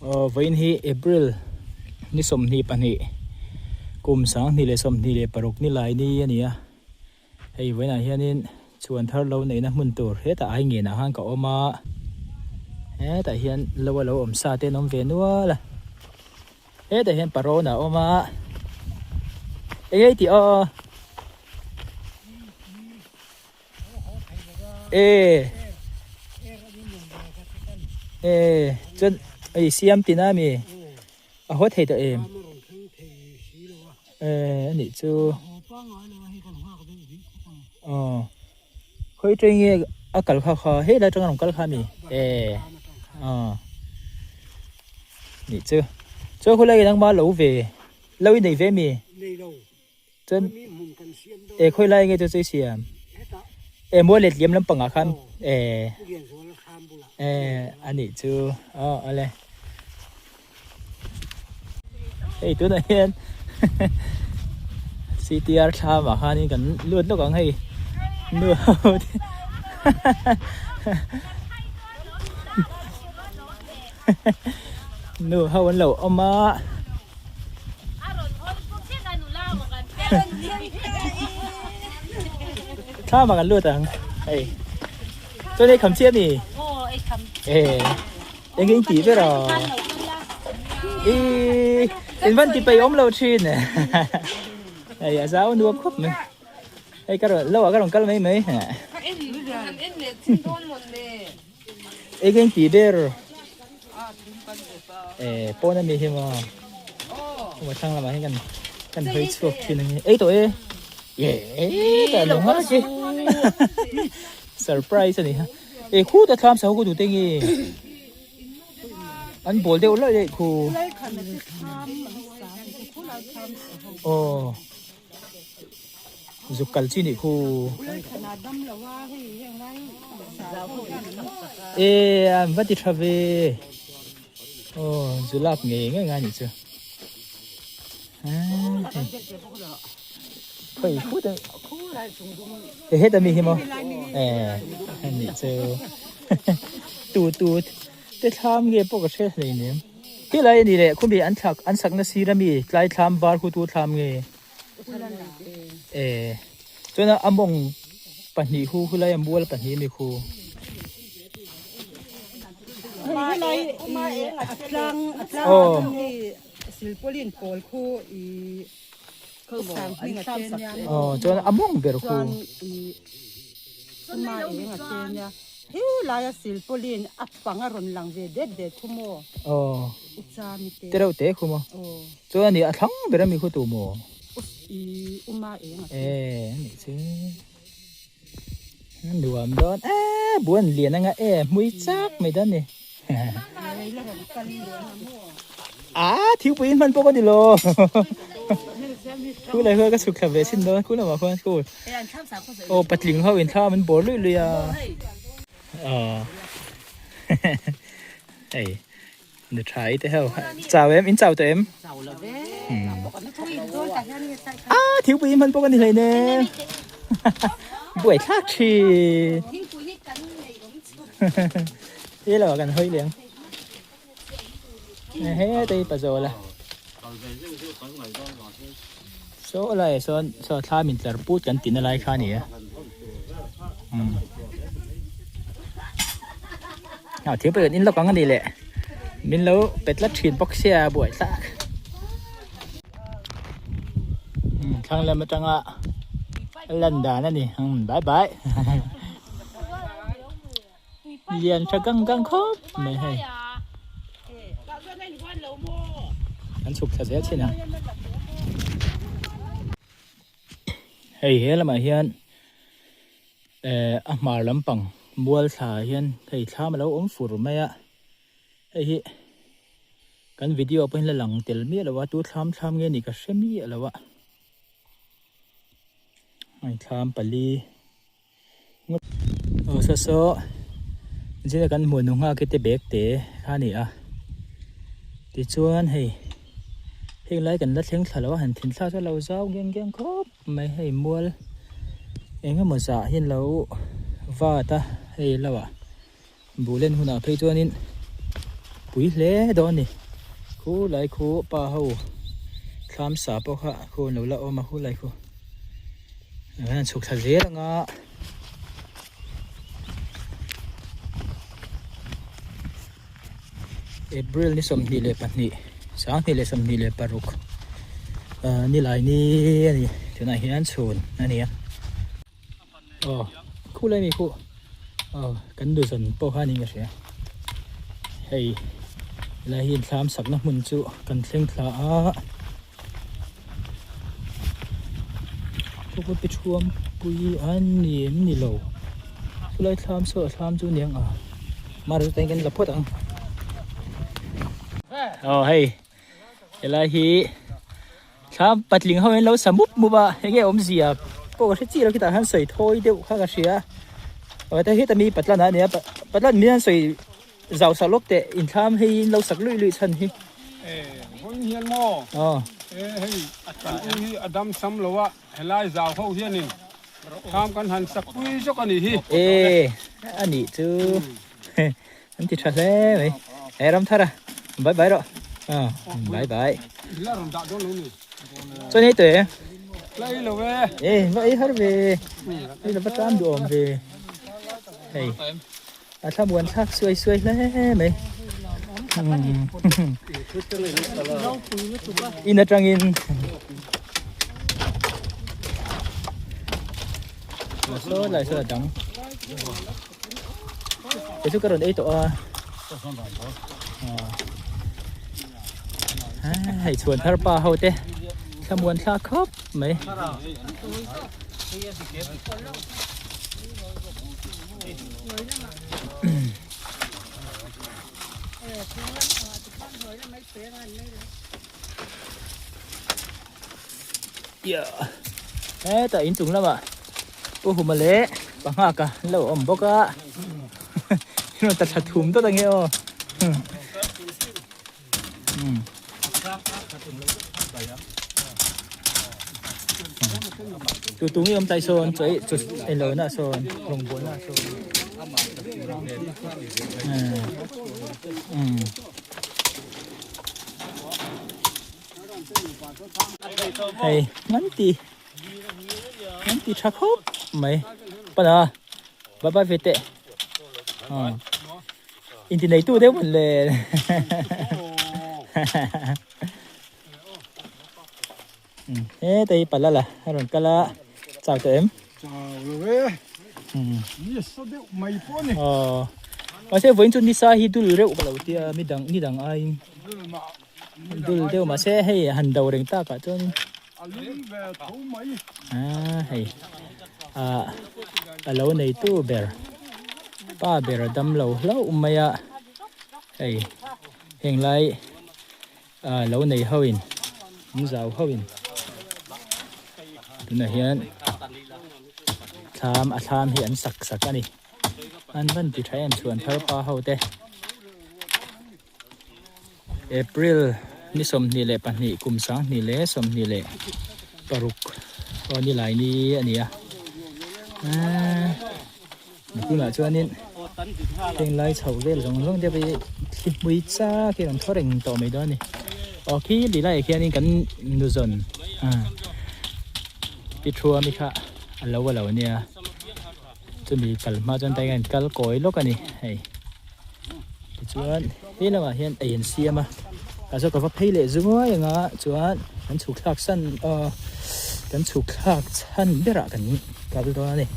Aw vawiin hi April ni 22 kum 2026 ni lai ni a ni a hei vawiinah hianin chhuan thar lo neihna hmun tur hetah ai ngenah khan ka awm a hetah hian lo a lo awm sa te an awm ve nual a hetah hian parawn a awm a eng nge tih aw. E e chuan ei siam tina mi a haw thei tawh em e anih chu aw khawi atang nge a kal kha kha helai atanga rawn kal kha ami e aw nih chu chuan khawlai nangma lo ve lo i nei ve mi. Chuan e khawi lai nge chu chu i siam? E mual let liam lampangah khan e e a nih chu aw awle. Hei tunah hian CTR thlamah khanin kan lut lawk ang hei nu ho te nu ho an lo awm a. Thla mà kan lut ang hei chuan ei kham chiah mi e eng in tih ber a i in van ti peih awm lo thin hei a zau nuam khawp mai hei ka rawn lo ah ka rawn kal mai mai Eng eng tih ber eh pawn ami hi maw maw thlang lamah hian kan kan hawi chhuak thin ang ei tawh e ye ta lo nga chi surprise ani ha e khu ta thlam sa khu tu te nge an bol deuh lai leh khu aw Zuk kal chi nih khu. E an va ti tha ve. Aw zu lak ngei ngei ngai nih chu. Khoi khu te. E het ami hi mo. E nih chu. Tu tu te thlam nge pawh ka hre hlei nem. Helai a ni leh khumi an thlak an sakna sir ami tlai thlam var khu tu thlam nge. E chuan a mawng pahnih hu hulai a mual pahnih ami khu. Helai a tlang a tlang a mi silpaulin pawl khu i sang hming a te nia. Aw chuan a mawng ber khu. Chuan i uma eng a te nia. Helai a silpaulin a pang a rawn lang ve det det khu maw. Aw. U chami te. Te reuh te khu maw. Aw. Chuan ani a thlang ber ami khu tu maw? I uma eng a E anih chu. A nuam dawn e buan lian anga e hmui chak mai dawn ni. A thingpui in hman pawh ka ni lo. Khu lai khuan ka chhuk thla ve chin dawn khu lamah khuan khu. Aw patling ho in thlam an bawr luih luih a. Aw hei. Nu tha i te ho. Chau em, in chau tawh em? Chau lo ve. A thingpui hi hman pawh ka ni hlei ne. Buai thlak thin. Thingpui hi kan nei awm chu. He lo kan hawi leng. He te pa zo la. So lai sawn so thla min tlar put kan tina lai kha ni a. A thingpui kan in lawk ang a ni leh min lo pe tlat thin bawk sia buai thlak thlang lam atanga lan dan a ni bye bye lian tha gang gang khawp mai hei an chhuk thla zel thin a. Hei he lamah hian eh a hmar lampang mual thla ah hian hei thlam alo awm fur mai a hei hi kan video pawh hian la lang tel miah lo a tu thlam thlam nge ni ka hre miah lo a hei thlam pali aw saw saw zira kan hmuh nu nghak hi te bag te kha a ni a tichuan hei heng lai kan la thleng thla lo a han thin thlak chu a lo zau geng geng khawp mai hei mual eng emaw zah hi an lo vat a hei lo ah buh len hunah phei chuanin. Pui hle dawn a ni. Khu lai khu pa ho thlam sa pawh kha khu an lo la awm a khu lai khu. An han chhuk thla zel ang a. April ni 22 2026 nilai ni a ni. Tunah hian chhun a ni a. Aw khu lai mi khu aw kan nu zawn pawh kha niin ka hria hei helai hi thlam sakna hmun chu kan thleng thla a khaw pi thuam pui a ni em ni lo chulai thlam saw a thlam chu aniang a mar chu tain kan la phawt ang aw hei helai hi. Thlam patling ho in lo sa mup mup a enge awmzia pawh ka hre chiah lo khitah hian sawi thawi deuh kha ka hria a heta heta mi patlan a nia patlan min an sawi zau sak lawk teh inthlam hei in lo sak luih luih chhan hi e vawiin hian maw aw e hei kan u hi a dam sam lo a helai zau ho hianin thlam kan han sak pui zawk a nih hi e a nih chu An ti tha hle mai. He ram thar a. Bye bye rawh. Ah, bye bye. La ram dah dawn lo ni. Chuan ei tawh e. La ei lo e. E, va ei har ve. Ei lo va tan duh awm ve. Hei. A thla muan thlak suai suai hle mai. In atangin Saw lai saw a dang. Kei chu ka rawn ei tawh a hei chhuan thar pa ho te thlamuan thlak khawp mai. Hetah inchung lamah Pu Huma leh Panghaka an lo awm bawk a in rawn ta tha thum dawt ange aw tu tu nge awm tlai sawn chaw ei chaw ei lo na sawn rawngbawl na sawn umm. Hei an ti an ti tha khawp mai pana bye bye ve teh in ti neitu deuh mawn le heta hi pala la a rawn kal a chau tawh em chau lo e ni sa deuh mai pawh a ni aw mahse vawiin chu nisa hi dul reuh ka lo tia midang ni dang aiin dul deuh mahse hei han do reng takah chuan a lum ve tho mai a hei ah a lo neitu ber pa ber a dam lo hlauh mai a hei heng lai ah lo nei ho in an zau ho in tunah hian thlam a thlam hi an sak sak a ni an van ti tha em chhuan thar pa ho te April ni 22 kum 2026 aw ni lai ni a ni a ah tunah chuanin heng lai chho vel zawng zawng te pawh hi thli hmui chak hi a rawn thaw reng tawh mai dawn a ni aw khi lih laiah khianin kan nu zawn ah pi thuami kha a lo a lo nia chumi kal hma chuan tai hian kal kawi lawk a ni hei tichuan he lamah hian ei an siam a tah chuan ka va phei leh zuai ang a chuan kan chhuk thlak san aw kan chhuk thlak chhan berah kan kal dawn a ni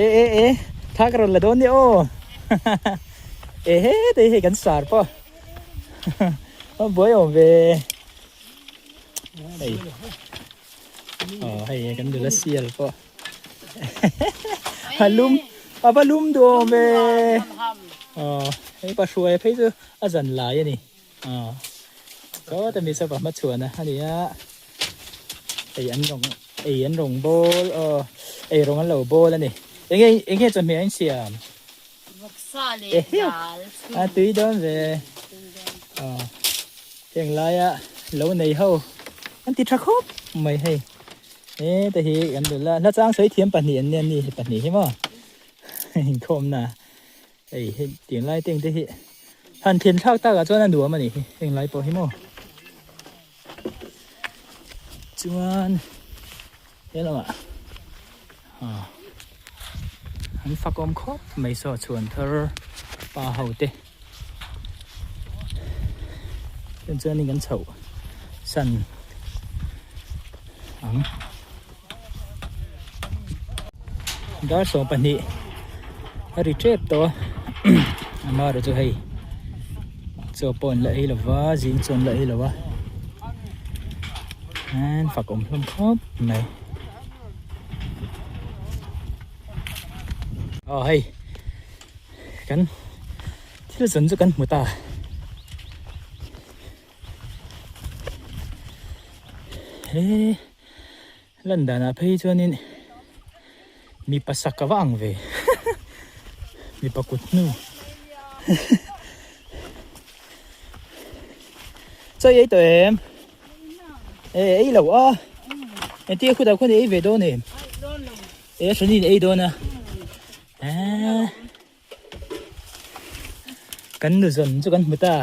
e e e thla ka rawn la dawn nia aw e he te hei kan sar pawh a buai awm ve hei aw hei kan nula sial pawh a lum a va lum duh awm e aw hei pa hruai phei chu a zan lai a ni aw sawta mi saw pa hmachhuan a ni a ei an rawng ei an rawng bawl aw ei rawng an lo bawl a ni enge enge chawhmeh an siam vawksa leh dal a tui dawn ve aw heng laia lo nei ho an ti tha khawp mai hei. Heta hi kan dul a hla chang sawi thiam pahnih an nia ni pahnih hi maw inkhawmna. Hei hei tiang lai te engte hi han thlen thlak takah chuan a nuam a nih hi heng lai pawh hi maw. Chuan he lamah ah an fakawm khawp mai saw chhuan thar pa ho te chuan chuanin kan chhoh san ang. Dar 12 a ri tep tawh a amaherawh chu hei chaw pawh an la ei lova zing chaw an la ei lova an fak awm hlawm khawp mai aw hei kan thil zawn chu kan hmu ta. He lan danah phei chuanin mipa sak a va ang ve mipa kut hnu chaw i ei tawh em e ei lo a engtia khutah khuan i ei ve dawn em e a hranin ei dawn a Kan nu zawn chu kan hmu ta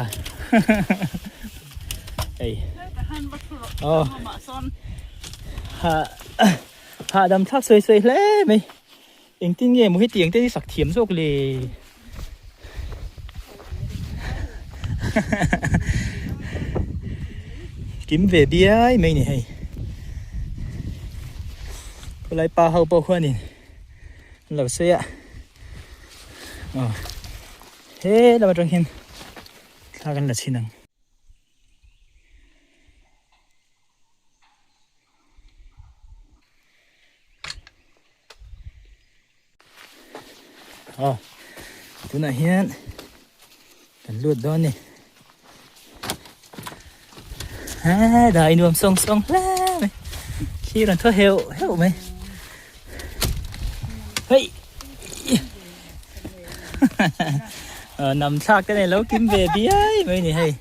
hei aw hahdam thlak sawi sawi hle mai engtin nge maw hetiang te hi sak thiam zawk le kim ve biai mai ni hei khawlai pa ho pawh khuanin an lo sawi a aw he lam atang hian thla kan la chhin ang. Aw tunah hian kan lut dawn a ni ha dai nuam sawng sawng hle mai khi rawn thaw heuh heuh mai hei nam thlak te nei lo kim ve biai mai ni hei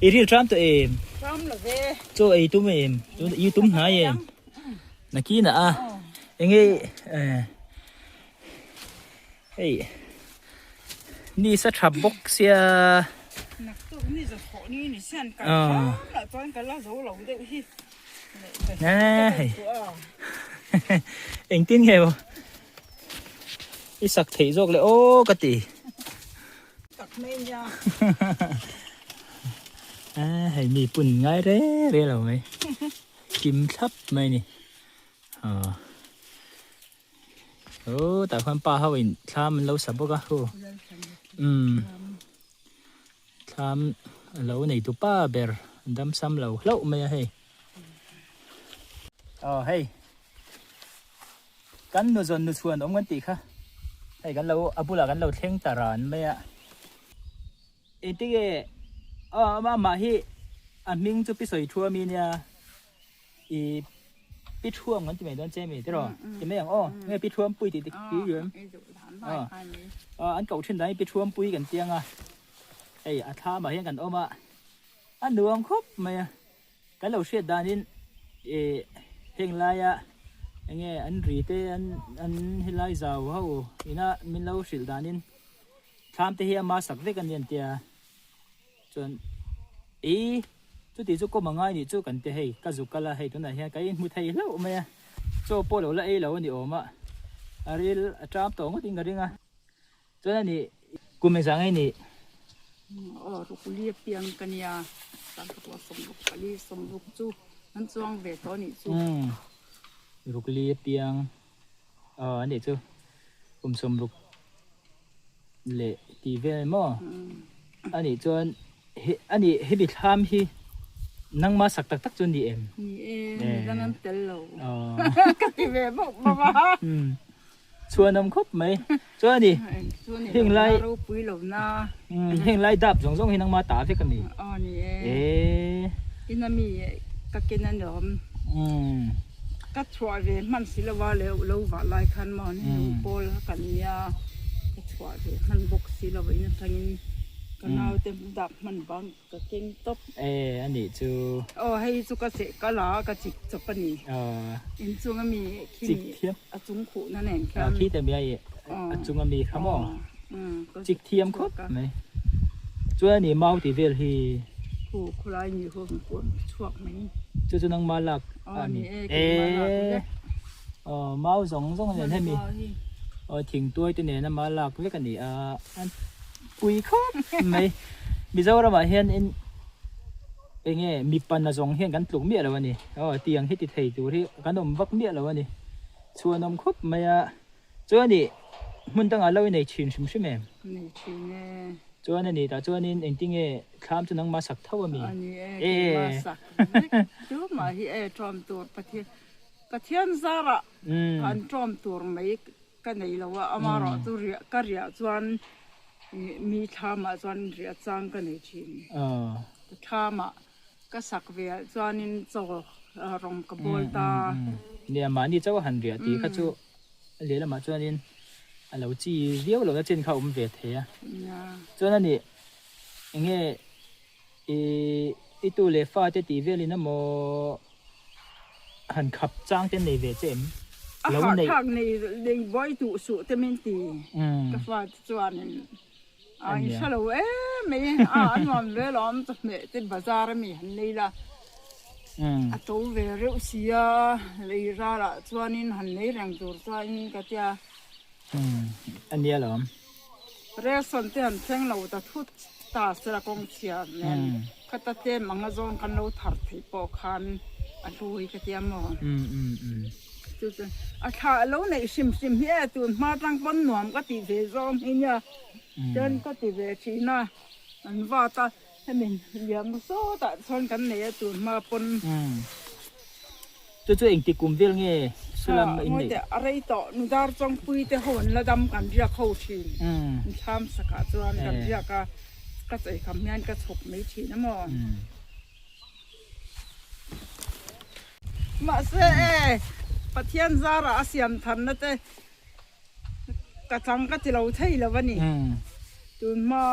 i ril tram tawh em tram lo ve chaw ei tum em i tum hnai em nakina a enge Hei ni sa tha bawk sia. Naktuk ni za thawh ni ni sian ka hram lah chuan ka la zo lo deuh hi. Hei engtin nge maw i sak theih zawk le aw ka ti. Tak mai nia. Hei mi pun ngai re re lo mai. Kim thlap mai ni. Aw tah khuan pa ho in thlam an lo sa bawk a hu umm thlam a lo nei tu pa ber an dam sam lo hlauh mai a hei aw hei kan nu zawn nu chhuan awm kan tih kha hei kan lo a bulah kan lo thleng ta ran mai a engtinge aw amah hi a hming chu pi sawi thu ami nia. I pi thuam kan ti mai dawn che mi tiraw ti mai ang aw nge pi thuam pui tih ti riam an koh thin dan hi pi thuam pui kan tiang a hei a thlam ah hian kan awm a a nuam khawp mai a kan lo hriat dan in ih heng laia enge an ri te an an helai zau ho ina min lo hrilh dan in thlam te hi ama sak vek a ni an tia. Chuan ih chuti chu kawm angai nih chu kan ti hei ka zuk kal a hei tunah hian ka inhmu thei hlauh mai a chaw pawh lo la ei lo a ni awm a a ril a ṭam tawh ngawt in ka ring a chuan a nih kum engzah nge nih. Aw rukli a piang ka nia sangkhat sawmruk pali sawmruk chu an chuang ve tawh a nih chu. Umm rukli a piang aw a nih chu kum 60 leh tih vel maw a nih chuan he a nih hemi thlam hi nangma sak tak tak chu ni em? Ni e, midang an tel lo ka ti ve bawk bawk a. Chhuan awm khawp mai chuan a ni heng lai ropui lo na heng lai dap zawng zawng hi nangma ta vek a mi? Aw ni e. Ina mi ka ken a ni awm. Ka chhuah ve hman si lo a leh lo vah lai khan maw ni lung pawl a kan nia ka chhuah ve hman bawk si lo in atangin ka naute dap hman bang ka keng tawp. E a nih chu. Aw hei chu ka cheh kal a ka chik chawp a ni. In chunga mi khi mi a chung khuhna nen khian. Khi te mi a i. a chunga mi kha maw chik thiam khawp mai chuan ani mau tih vel hi khu khulai ni ho kuam chhuak mai chu chu nangma lak a ni e aw mau zawng zawng nen hemi aw thingtuai te nena ma lak vek a ni a an pui khawp mai Mizoramah hian in enge mipa na zawng hian kan tluk miah lo a ni aw tiang hi ti thei tur hi kan awm vak miah lo a ni chhuan awm khawp mai a chuan ih hmun dangah lo i nei thin hrim hrim em? Nei thin e. Chuan a ni tah chuanin engtinge thlam chu nangmah sak tho a mi? A ni e keimah sak vek tumah hi e tawm tur Pathian Pathian zarah an tawm tur mai ka nei lo a amarawh chu riah ka riah chuan mi thlamah chuan riah chang ka nei thin. Thlamah ka sak ve ah chuanin chaw rawng ka bawl ta. Nia mahni chauh a han riah tih kha chu lehlamah chuanin a lo chi viau lohna chin kha a awm ve thei a. Chuan a nih enge i tu leh fa te tih velin emaw han khap chang te nei ve che em? A hahthlak nei buai duh suh te min ti ka fa te chuanin. A in hre lo em mai a a nuam ve lawm chawhmeh te bazar ami han nei la a to ve reuh si a lei ralah chuanin han nei reng tur chuanin ka tia. A nia lawm. Ration te han thleng lo ta thut ta sela kawng chhia nen khata tlem anga zawng kan lo thar theih pawh khan a hlu hi ka tia maw. Chu chu a thla a lo neih hrim hrim hi e tun hma tang pawn nuam ka tih ve zawng hi nia chuan ka ti ve thin a an vat a hemi liam sawtah chuan kan nei a tun hma pawn. Chu chu engti kum vel nge salam a inneih? Ngawi teh a rei tawh nudar chawngpui te ho an la dam kan riak ho thin inthlam sakah chuan kan riak a ka chei kham hian ka chhawk mai thin a maw. Mahse e, Pathian zarah a siam tharna te ka chang ka ti lo thei lo a ni. Tun hma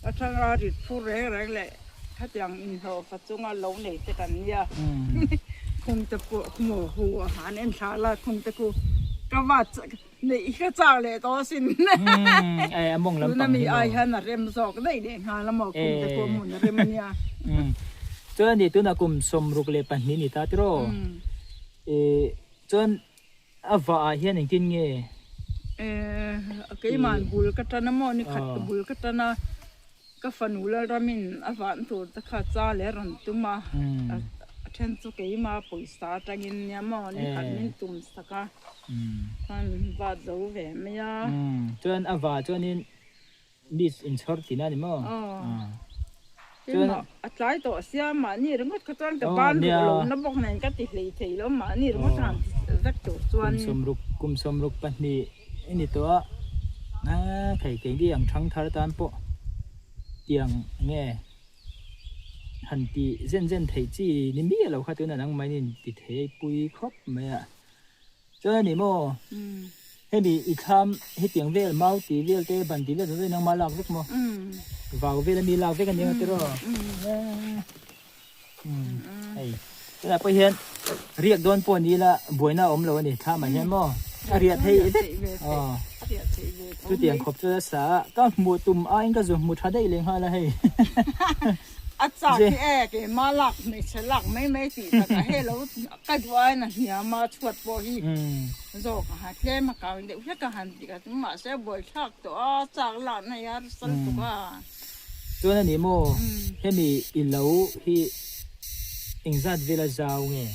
atanga rit phur reng reng leh khatiang inhlawhfa chunga lo nei te kan nia. Khung te pawh khumaw hu a han en thla la khung te khu ka va neih ka chak leh tawh asin. Tuna mi ai hian a rem zawk daih leh nghal a maw khung te pawh hmun a rem a nia. Chuan ani tunah kum 62 ni ta tiraw? Chuan a vah ah hian engtin nge? Keimah bul ka tan a maw ni khat ka bul ka tan a ka fanu Lalramin a vah tur te kha cha leh rawn tum a a then chu keimah pawisa atangin nia maw ni khat min tum sak a khan vat zo ve mai a. Chuan a vah chuanin Miss inchhawr tina ni maw? Chuan a tlai tawh sia mahni ringawt kha chuan ka ban duh lo na bawk nen ka ti hlei thei lo mahni ringawt han ti vek tur chuan. Kum 62 i ni tawh a, thei keini ang thang thar tan pawh tiang nge han ti zen zen theih chi ni miah lo kha tunah nangmah in ti thei pui khawp mai a. Chuan a ni maw? Hemi i thlam hetiang vel mau tih vel te ban tih vel zawng zawng hi nangmah lak vek maw? Vau vel ami lak vek a ni ang tiraw? Hei tunah pawh hian riak dawn pawh ni ila buaina a awm lo a ni thlamah hian maw? A riah theih vek aw chutiang khawp chu a sa a ka hmuh tum aiin ka zu hmu tha daih leh nghal a hei. A chak hi e keimah lak hmeichhe lak mai mai tih takah hei lo ka duh aiin a hniam a chhuat pawh hi zawk a han tlem a kang deuh hlek a han ti kha chu mahse buaithlak tawh a chak lakna hi a sal tuk a. Chuan a ni maw hemi i lo hi engzat vela zau nge?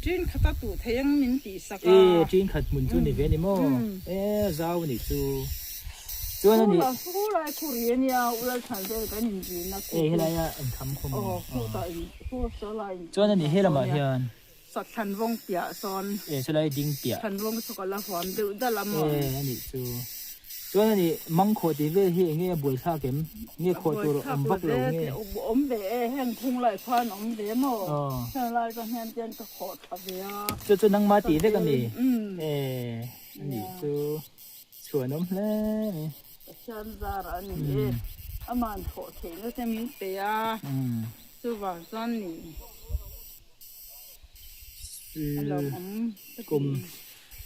Ṭin khat a tuh thei ang min tih sak a. E, ṭin khat hmun chu ni ve ni maw? E, zau a nih chu. Chuan a ni. Khu lai khu ri a nia, u Lalthan vel kan inrin a khu. E, helai a inkham khawm maw? Aw, khu tah in, khu saw lai in. Chuan a ni helamah hian. Sat Thlanvawng piah sawn. E, chulai ding piah. Thlanvawng chu ka la huam deuh dalh a maw? E, a nih chu. Chuan a nih, mangkhawh tih vel hi enge a buaithlak em? Nge khawh tur awm vak lo nge? Awm ve e, heng thung lai khan awm ve maw? Heng lai chuan hian tian ka khawh tha ve a. Chu chu nangmah tih vek a ni? E, a nih chu chhuan awm hle mai. Pathian zar a ni e, aman thawh theihna te min pe a, chuvang chuan ni.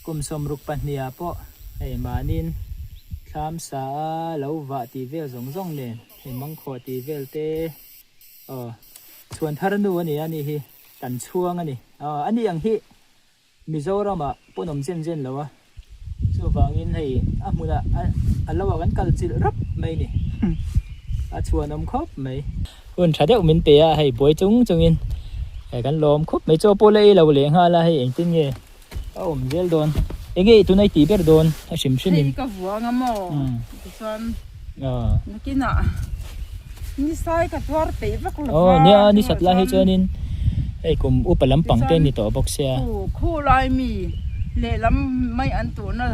Kum Kum 62 ah pawh hei mahniin thlam sa a lo vah tih vel zawng zawng nen hei mangkhawh tih vel te aw chhuan thar nu a ni a ni hi kan chhuang a ni aw a ni ang hi Mizoram ah pawn awm zen zen lo a chuvangin hei a hmunah a lo ah kan kal chilh rap mai a ni a chhuan awm khawp mai. Hun tha deuh min pe a hei buai chung chungin hei kan lawm khawp mai chaw pawh la ei lo leh nghal a hei engtin nge a awm zel dawn enge i tunai tih ber dawn a hrim hrim in. Hei ka vuang a maw tichuan nakinah ni sai ka tuar peih vak lo va. Aw nia ni sat lai hi chuanin hei kum upa lampang te ni tawh bawk sia. Khu khu lai mi lehlam mai an tuhna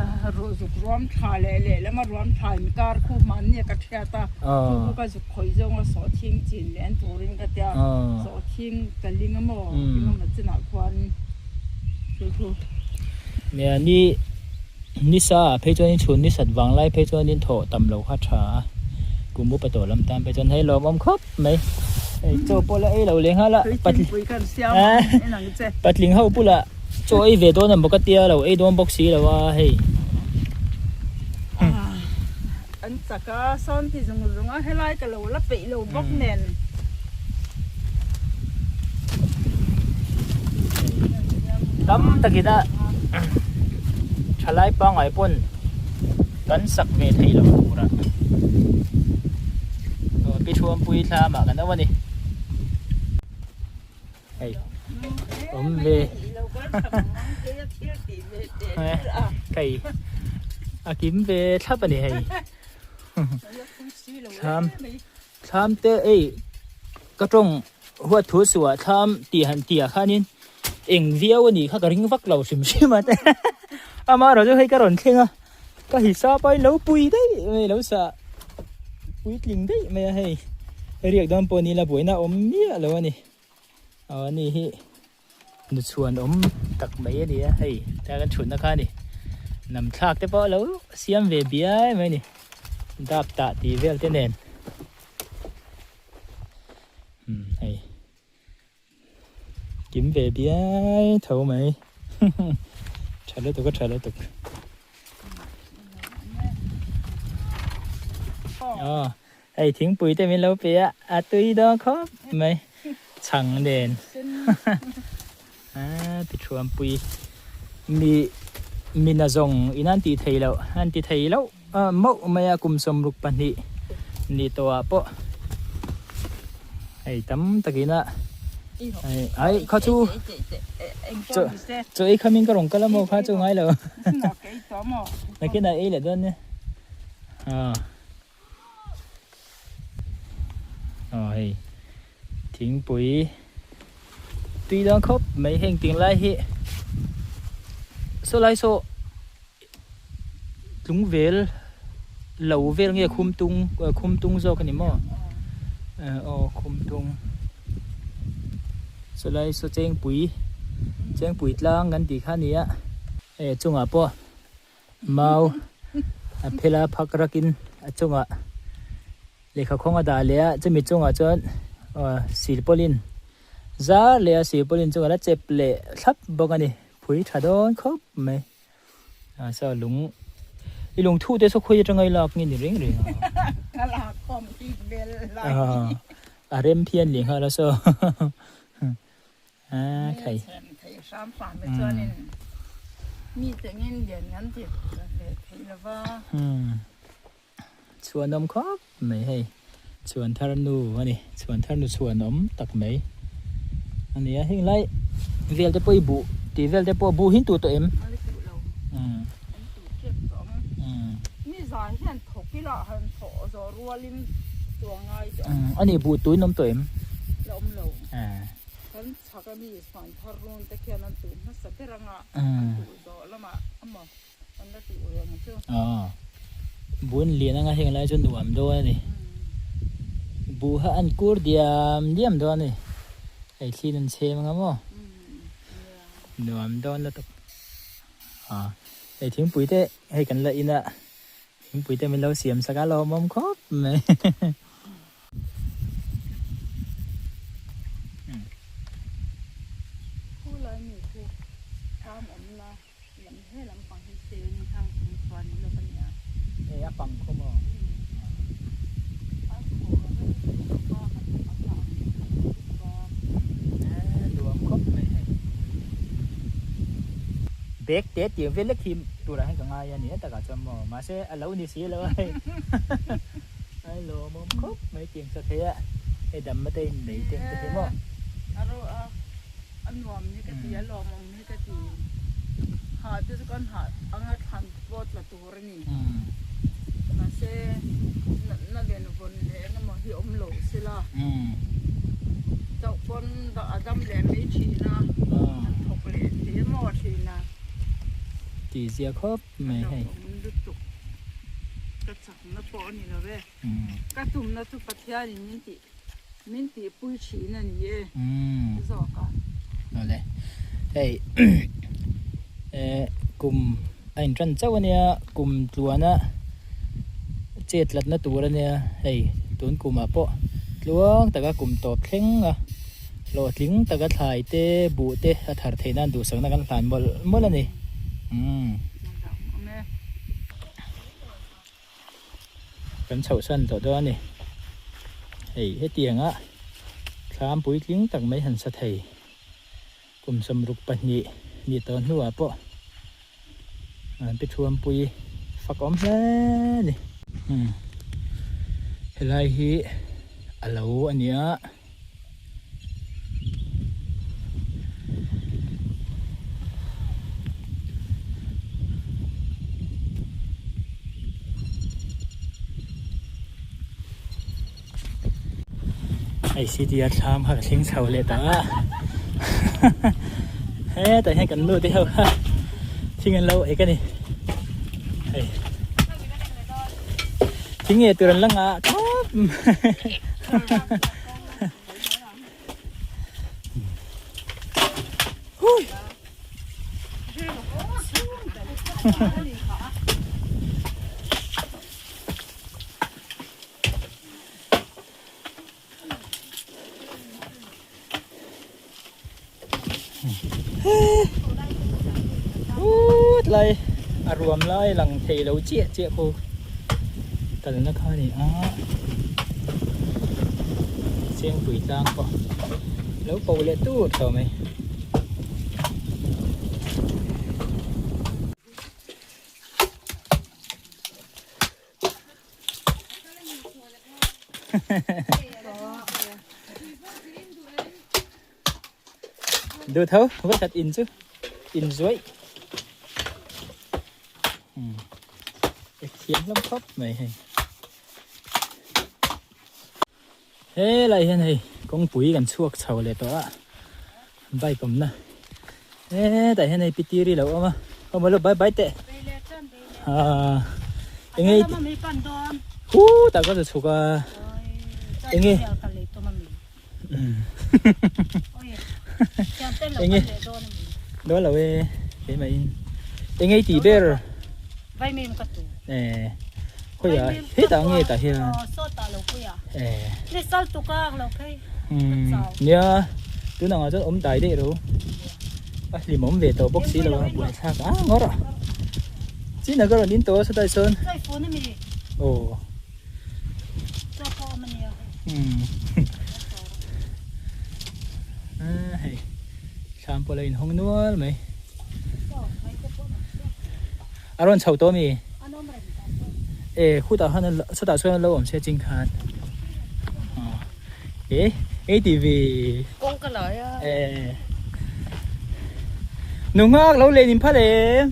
zuk ruam thla leh lehlama ruam thla in kar khu hmanni a ka thiat a khu khu ka zuk khawih zawnga sawhthing chin leh an turin ka tia sawhthing ka ling a maw engemaw chinah khuan. Nia ni ni sa ah phei chuanin chhun ni sat vang lai phei chuanin thawh tam lo kha tha a kum upa tawh lam tan phei chuan hei lawmawm khawp mai hei chaw pawh la ei lo leh nghal a patling ho bulah chaw ei ve dawn emaw ka tia lo ei dawn bawk si lo a hei. An chak a sawn ti zung zung a helai ka lo la peih lo bawk nen. Tam takin a thalai pangngai pawn kan sak ve thei lo tur a Pi Thuampui thlam ah kan awm a ni. Hei awm ve hei a kim ve thlap a ni hei thlam thlam te ei ka tawng huat thu suah thlam tih han tih ah khanin eng viau a nih kha ka ring vak lo hrim hrim a te amaherawhchu hei ka rawn thleng a Ka hisap a ilo pui daih mai ilo sa puitling daih mai a hei riak dawn pawh ni ila buaina a awm miah lo a ni aw ani hi nuchhuan awm tak mai a ni a hei tlai kan thutna kha a ni nam thlak te pawh alo siam ve biai mai a ni dap tah tih vel te nen umm hei. Kim ve biai tho mai tha lutuk a tha lutuk aw hei thingpui te min lo pe a a tui dawn khawp mai chhang nen a ti thuampui mi mina zawng in an tih theih loh an ti thei loh mauh mai a kum 62 ni tawh ah pawh hei tam takin a ai kha chu chaw ei khamin ka rawn kal a maw kha chu ngai lo nakinah ei leh dawn nia aw hei thingpui tui dawn khawp mai heng tinglai hi saw lai saw. Tlung vel lo vel nge khum tung khum tung zawk a ni maw aw khum tung chulai saw chengpui chengpui tlang kan tih kha a ni a hei a chungah pawh mau a phel a phak rakin a chungah lehkha khawng a dah leh a chumi chungah chuan aw silpawlin zar leh a silpawlin chungah la chep leh thlap bawk a ni phui tha dawn khawp mai. A sa lung i lung thu te saw khawi atanga i lak nge ni reng reng a. Ka lak khawm bik vel lai. A rem phian leh nghal a saw. A khai. Thei hram hram te chuanin mi te ngin lian ngan ti ve thei lova. Chhuanawm khawp mai hei chhuan thar nu a ni chhuan thar nu chhuanawm tak mai a ni a heng lai vel te pawh i buh tih vel te pawh buh hi an tuh tawh em a ni buh tuin awm tawh em Aw bun lian anga heng lai chu nuam dawn a ni buh kha an kur diam diam dawn a ni hei thli an chhem anga maw nuam dawn lutuk aw hei thingpui te hei kan la in a thingpui te min lo siam sak a lawmawm khawp mai. pang khaw maw? Nuam khawp mai hei. Bag te tiang vel lek hi turah hian ka ngai a ni a takah chuan maw mahse a lo ni si lo a hei. A lawmawm khawp mai tiang sa thei a hei damna te in nei te ang te hi maw. A nuam hi ka ti a lawmawm hi ka ti. Hah te chu kan hah anga thlan pawh tla tur a ni. Mahse natna len vawn leh eng emaw hi awm lo sela. Chauh pawn a dam leh mai thin a, an thawk leh thei emaw thin a. Tih zia khawp mai hei. A lawmawm lutuk. Ka chakna pawh a ni lo e. Ka tumna chu Pathianin min tih. Min tihpui thin a ni e zawk a. Awle hei eh kum a in tan chauh a nia kum tluana chet tlatna tur a nia hei tun kumah pawh tluang taka kum tawp thleng a hlawhtling taka thlai te buh te a thar theih nan duhsakna kan hlan mawlh mawlh a ni umm. Kan chhoh san tawh dawn a ni. Hei hetianga thlam puitling tak mai han sa thei kum 62 ni tawh hnuah pawh an pi thuampui fak awm hle a ni. Helai hi a lo a ni a. Hei city a thlam kha ka thleng chho leh ta a hetah hian kan nu te ho kha thing an lo ek a ni hei thing nge tur an la ngah khawp Tlai a ruam lai lang thei lo chiah chiah khu kalna kha a ni a chengpui tlang pawh lo ko leh tur tawh mai. Được thôi, với thật in chứ in dưới thiam lắm khóc mày hei helai hian hei kawngpui kan chhuak chho leh tawh a bike awmna hetah hian hei pitiri lo awm a awm lo bye bye teh ah enge khutah ka chhuk a enge enge dawn lo e keimah in enge i tih ber eh khawiah hetah nge tah hian eh nia tunah ah chuan awm dai daih ro a hlimawm ve tawh bawk si lo a buaithlak a ngawr a chin a ka rawn in tawh a sawtlai sawn aw. Hei thlam pawh a lo inhawng nual mai a rawn chho tawh ami e khutah khan chutah chuan lo awm se ching khan e atv e nunga lo len in phal em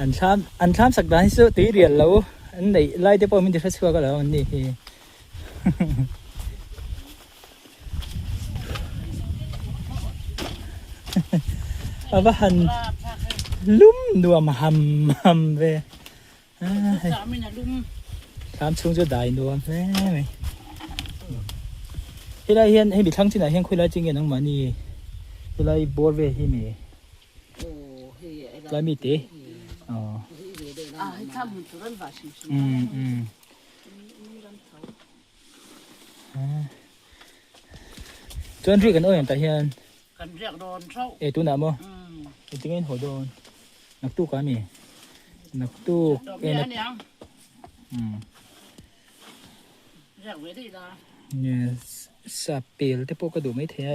An thlam an thlam sak dan hi chu tui rial lo an neih lai te pawh min ti hre chhuak alawm an ni hi. A va han lum nuam ham ham ve. Thlam chhung chu dai nuam hle mai. Helai hian hemi thlang chinah hian khawilai chi nge nangmahni helai bawr vel hi mi tlai mi te aw um um chuan ri kan awih ang tah hian. Kan riak dawn thauh. E tunah maw? Engtin nge in haw dawn? Naktuk ah mi? Naktuk e nak um. Riak ve daih la. Yes, sa pel te pawh ka duh mai thei a.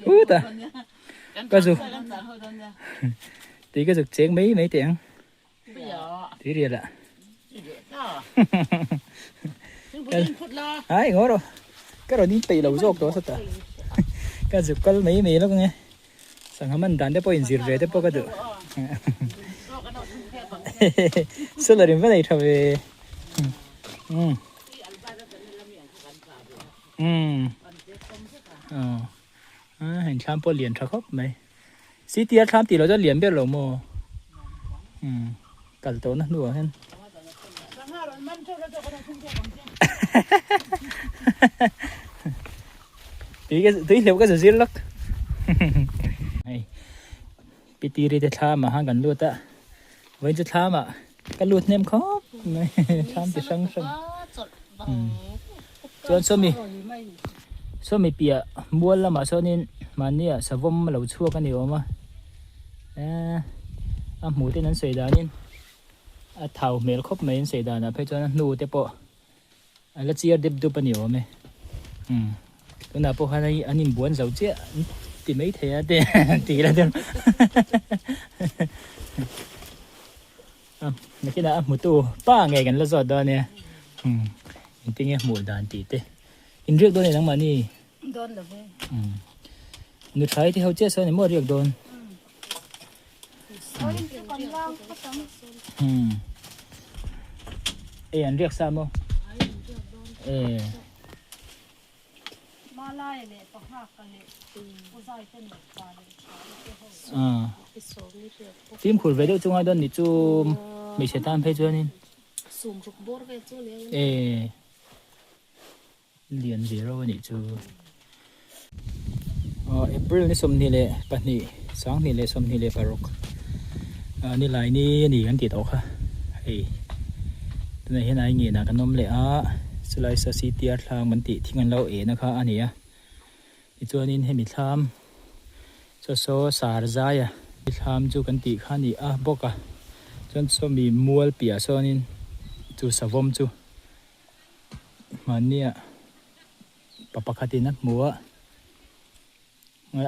Uta. Ka zu. Tui ka zuk cheng mai mai teh ang. Tui rial ah. Ai ngaw rawh. Ka rawn in peih lo zawk tawh sawtah. Ka zuk kal mai mai lawk ange. Sangha man dan te pawh inzir ve te pawh ka duh. Solar in va nei tha ve. Um. Um. Aw. Heng thlam pawh lian tha khawp mai. City a thlam tih loh chuan lian ber lo maw? Umm kal tawhna hnuah hian. Tui ka tui hleuh ka za zir lak. Hei pitiri te thlam ah khan kan lut a vawiin chu thlam ah ka lut hnem khawp mai thlam ti hrang hrang. Chuan sawmi sawmi piah mual lamah sawnin mahnia savawm a lo chhuak a ni awm a eee a hmuh ten an sawi danin a thau hmel khawp mai an sawi danah phei chuan a hnu te pawh a la chiar dep dup a ni awm e umm tunah pawh khan hei an inbuan zo chiah an ti mai thei a te ti ila chuan Nakinah a hmutu pa ngei kan la zawt dawn ania umm engtin nge hmuh dan tih te in riak dawn e nangmahni dawn lo ve umm nu thlai te ho chiah sawn emaw riak dawn umm e an riak sa maw e. Malai leh Pahnaka leh Uzai te nupa leh Thai te ho Fimkhur ve deuh chunga dawn ni chu hmeichhe tan phei chuanin Sumruk bawr vel chu nia e lian ve reuh anih chu. April ni 22 2026 nilai ni a ni kan tih tawh kha hei. Tunah hian ai ngenah kan awm leh a, chulai saw CTR thlam kan tih thing an lo ehna kha a ni a. Tichuanin hemi thlam chaw saw sar zaia thlam chu kan tih kha a ni a bawk a, chuan sawmi mual piah sawnin chu savawm chu mahnia pa pakhatin a hmu a,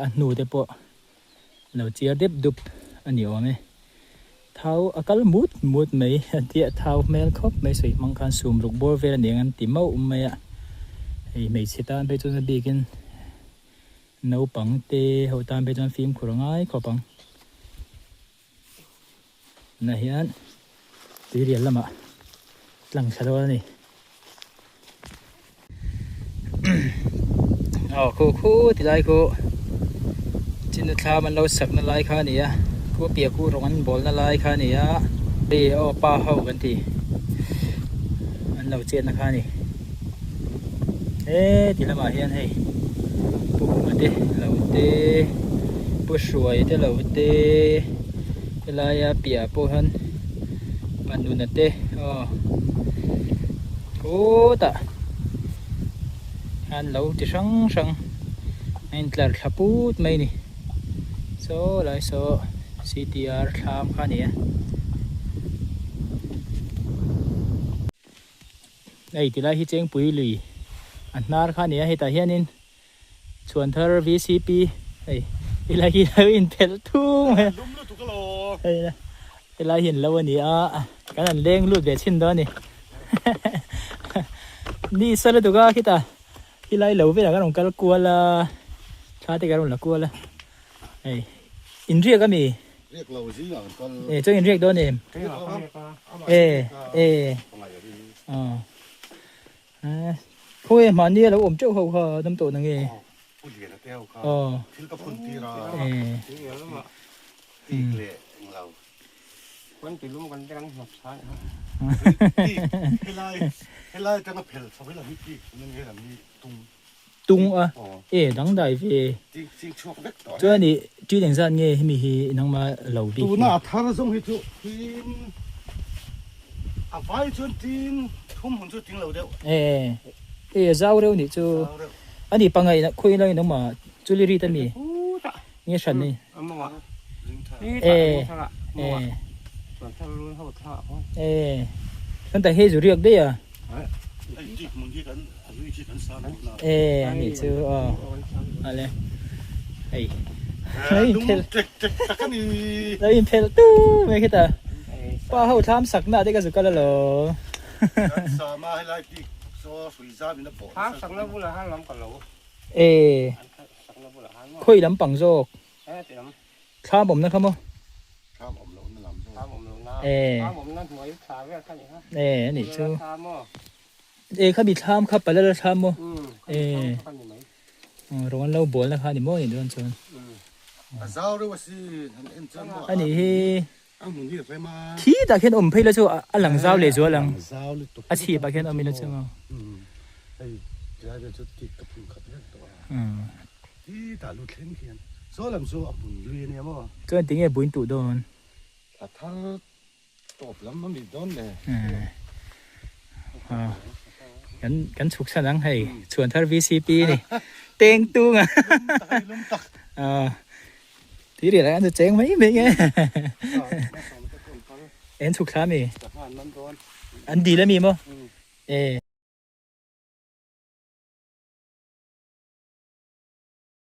a hnu te pawh lo chiar dep dup a ni awm e. Thau a kal mut mut mai a tia thau hmel khawp mai sawi hmang khan sum ruk bawr vel a ni ang an ti mauh mai a. Hei hmeichhe tan phei chuan a bikin naupang te ho tan phei chuan fimkhur a ngai khawp ang. Tunah hian tuirial lamah tlang thla dawn a ni. Aw khu khu ti lai khu chinu thlam an lo sak na lai kha a ni a khu piah khu rawng an bawl na lai kha a ni a hei aw pa ho kan ti an lo chet na kha a ni he ti lamah hian hei pu huma te lo te pu hruai te lo te helaia piah pawh hian pa nuna te aw. Khutah hian lo ti hrang hrang a intlar thla put mai a ni saw lai saw C_T_R thlam kha a ni a hei tilai hi chengpui lui a hnar kha a ni a hetah hianin Chhuanthar V_C_P hei helai hi lo inphelh thung mai a hei helai hi an lo a ni a kan han leng lut ve chhin dawn a ni ni sa lutuk a khitah helai lo velah kan rawn kal kual a thla te kan rawn la kual a hei inriak a mi e chuan inriak dawn em e e aw. Khawi e mahni a lo awm teuh ho kha dam tawh na nge? Pu Liana te ho kha thil ka phun tir a. Tik leh englo. Kan ti lum kan te kan hnawp sa nih kha. Tik helai helai atanga phel chho hi lam hi tik tuna nge lam hi tung. Tung a e dangdai ve. Tik ching chhuak vek tawh. Chuan i ṭin engzat nge hemi hi nangma lo bik hi? Tuna a thar zawng hi chu tin a vai chuan tin thum hun chu ting lo deuh. E e a zau reuh nih chu. Ani pangai na khawi lai nangma chuli rit ami nge hran ni e e e kan ta he zu riak daih a e ani chu aw ale hei lo in phel lo in phel tu mai khita pa ho thlam sak na te ka zu kal alo E khawi lampang zawk thlam awmna kha maw e e anih chu e khami thlam kha palala thlam maw e rawng an lo bawlna kha ani maw anih dawn chuan anih hi. Khi tah khian awm phei la chu a lang zau leh zual ang. A chhip ah khian awm ila chu maw. Chuan tinge buin tuh dawn? Kan chhuk san ang hei Chhuanthar VCP ni teng tung a. Tui riah an chu cheng mai mai nge. En chhuk thla mi. An dil ami maw? E.